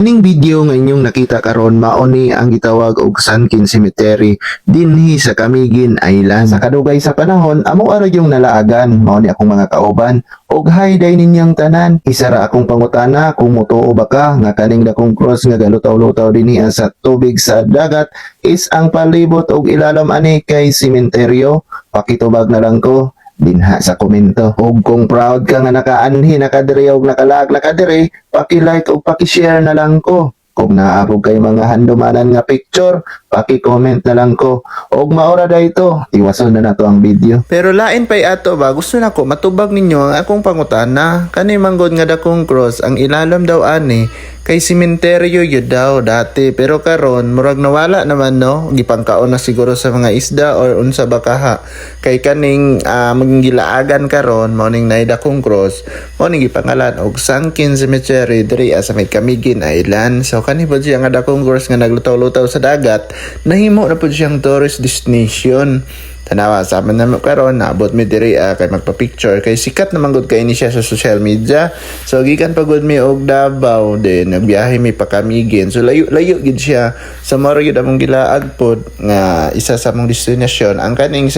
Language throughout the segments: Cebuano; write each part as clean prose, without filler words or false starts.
Kining video nga inyong nakita karon, mao ni ang gitawag og Sunken Cemetery dinhi sa Camiguin Island. Sa kadugay sa panahon, amo ara yung nalaagan. Mao ni akong mga kauban. Og hi day ninyong tanan. Isa ra akong pangutana, kung motuo ba ka nga kaning dakong cross nga galutaw-lutaw dinhi sa tubig sa dagat is ang palibot og ilalom ani kay sementeryo? Pakitubag na lang ko dinha sa komento. Ug kung proud ka nga nakaanhi nakadiri og nakalaag nakadiri, paki-like ug paki-share na lang ko. Kung naa pod kay mga handumanan nga picture, paki-comment na lang ko. Og maora da ito, tiwason na nato ang video. Pero lain pa'y ato ba, gusto nako matubag ninyo ang akong pangutana. Kani manggod nga dakong cross, ang ilalom daw ani kay simenteryo yun daw dati. Pero karon murag nawala naman, no, gipangkaon na siguro sa mga isda or unsa ba kaha. Kay kaning maging gilaagan karon mao ning naay dakong cross, mao ning gipangalan og Sunken Cemetery diri sa may Camiguin Island. So kani pod siya nga dakong cross nga naglutaw-lutaw sa dagat, nahimo na pod siyang tourist destination. Tanawa sa aman na karon naabot mi diri kay magpa-picture kay sikat naman gud kay ni siya sa social media. So gikan pa gud mi og Davao, din nagbiyahe mi pa Camiguin. So layo layo gid siya. Sa mao gyud among gilaag pod nga isa sa among destinasyon ang kaning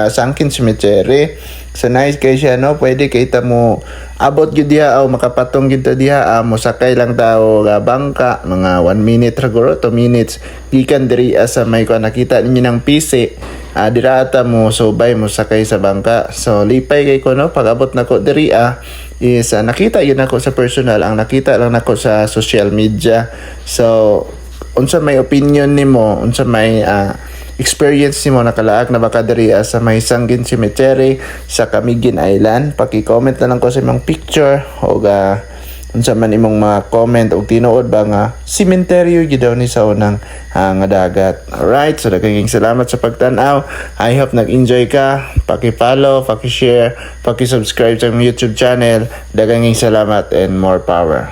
Sunken Cemetery. So nice kay siya, no, pwede kay ta mo abot gyud diha o makapatong gyud ta diha, mo sakay lang tao ga bangka, mga 1 minute ra guro, 2 minutes gikan diri sa may kuan, nakita ninyo ng PC, dira ata mo subay mo sakay sa bangka. So lipay kay ko, no, pag abot nako diri is nakita yun ako sa personal ang nakita lang nako sa social media. So unsa may opinion nimo, unsa may experience nimo, nakalaag na ba ka diri sa may Sunken Cemetery sa Camiguin Island? Paki-comment na lang ko sa imong picture o unsa man imong mga comment og tinuod ba nga sementeryo gyud daw ni sa unang nga dagat. Alright, so daghang salamat sa pagtan-aw. I hope nag-enjoy ka. Paki-follow, paki-share, paki-subscribe sa akong YouTube channel. Daghang salamat and more power.